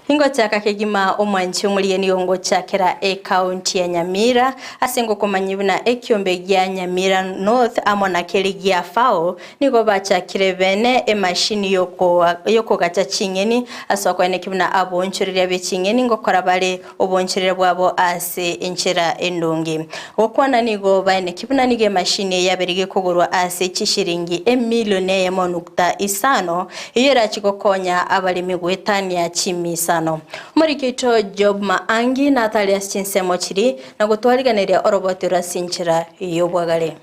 Ingochaka kegima omwanchi omorigeni ongochakera ekaunti ya Nyamira ase ngokomanyia buna ekiombe gia Nyamira North amo na keria gia FAO nigo bachakire bene emashini yokogacha ching'eni ase okoeneki buna aboonchoreria be ching'eni ngokora bare oboonchoreria bwabo ase enchera endonge. Gokwana nigo baeneki buna nigo emashini eye yabeire gekogorwa ase chishiringi emilioni eyemo nukta isano eyio erachi gokonya abaremi goetania chimisano. Omoriki oito Job Maangi natare ase chinsemo chiria na gotwariganeria oroboti ore ase enchera y'obwagare.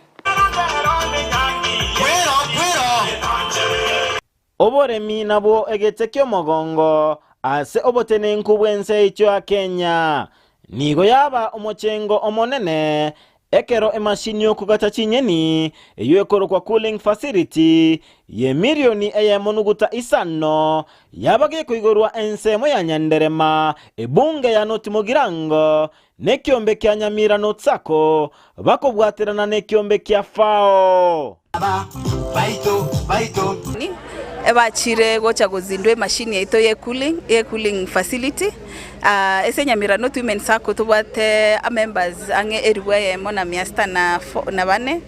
Oboremi nabwo egete ki'omogongo ase obotenenku bw'ense yaito ya Kenya. Nigo yaba omochengo omonene ekero emashini y'okogacha chinyeni eyio ekorokwa cooling facility y'emilioni eyemo nuguta isano yaba gekoigorwa ensemo ya Nyanderema, ebunge ya North Mugirango Nekiombe kia Nyamira no Tsako bakobwaterana nekiombe kia Fao. Ebachire gocha gozindua emachine yaito ye cooling, ye cooling facility. Ase Nyamira North Women Sacco tobwate amembers ang'e elifu eyemo na mia sita na na bane,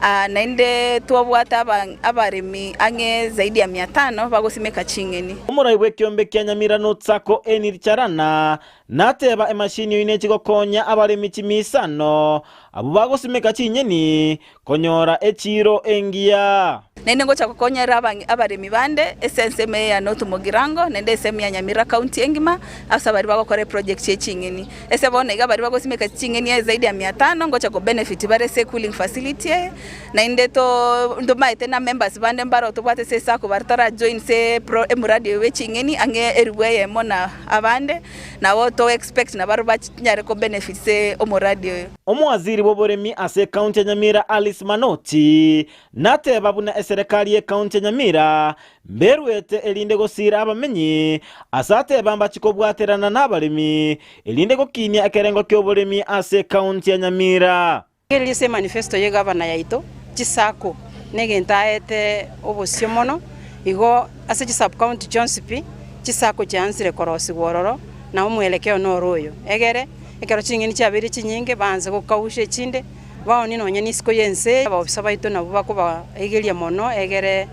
naende twabwate abaremi ang'e zaidi ya mia tano bagosimeka ching'eni. Omorai bw'ekiombe kia Nyamira North Sacco Enid Charana Nateba emashini oine chigokonya abaremi chimisano, abwo bagosimeka chinyeni, konyora echiiro engiya. Naende ngocha gokonyera abaremi bande ase ensemo eye ya North Mugirango naende ensemo ya Nyamira County engima ase abaria bagokora eproject ye ching'eni. Ase bono iga baria bagosimeka ching'eni zaidi ya mia tano ngocha ko benefit bare ase cooling facility eye. Naende to ntomaete na members bande mbaro tobwate ase esacco baria tora join ase pro emuradi oyo bwe ching'eni ang'e eribu eyemo na abande nabo to expect nabarobwo banyare ko benefit ase omoradi oyo. Omowaziri bw'oboremi ase ekaunti ya Nyamira Alice Manoti nateba buna eserekari y'ekaunti ya Nyamira mberwete erinde gosiira abamenyi ase ateba mbachi kobwaterana nabaremi erinde gokinia ekerengo ki'oboremi ase ekaunti ya Nyamira. Rigereria ase emanifesto y'egavana yaito, chisacco negento aete obosio mono, igo ase chisub-county chionsi pi, chisacco chiansire korosigwa ororo, na omwelekeo noro oyo, egere ekero ching'eni chiabeire chinyinge baanse gokausha echinde, baonie nonya nisiko y'ense eye. Abaofisa baito nabwo bakobaegeria mono egere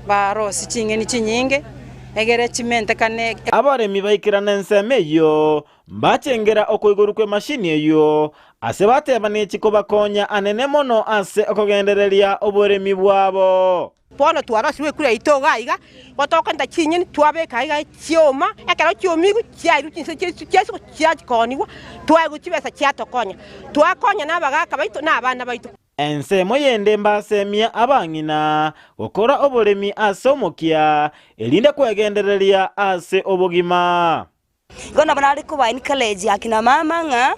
barosie ching'eni chinyinge, egere chimentekane. Abaremi baikerana ensemo eyio, Mbachengera okoigorwa kw'emashini eyio, ase batebanetie kobakonya anene mono ase okogendereria oboremi bwabo. Bono twarosirwe ekura yaito iga iga, gotokorenta chinyeni twabeka iga chioma, ekero chiomigwe chiairwe chinse chiaisiko chiakonigwa, twaegwa chibesa chiatokonya. Twakonya na abagaka baito na abana baito. Ensemo yende mbasemie abang'ina gokora oboremi ase omokia, erinde kwegendereria ase obogima. Igo nabo nare koba encourage akina mama ng'a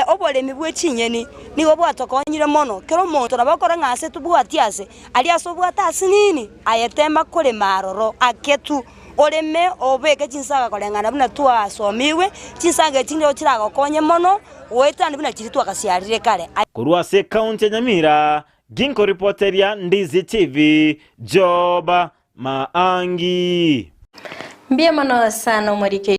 oboremi bwe chinyeni nigo bwatokonyire mono. Kera omonto nabo okora ng'a ase tobwati ase, aria ase obwate ase nini? Aye tema korema aroro ake tu, oreme obeke chinsaga koreng'ana buna twasomigwe, chinsaga echi nigo chiragokonye mono goetania buna chiria twagasiarire kare. Korwa ase ekaunti ya Nyamira, ginkoripoteria Ndizi TV, Job Maangi. Mbuya mono sana omoriki.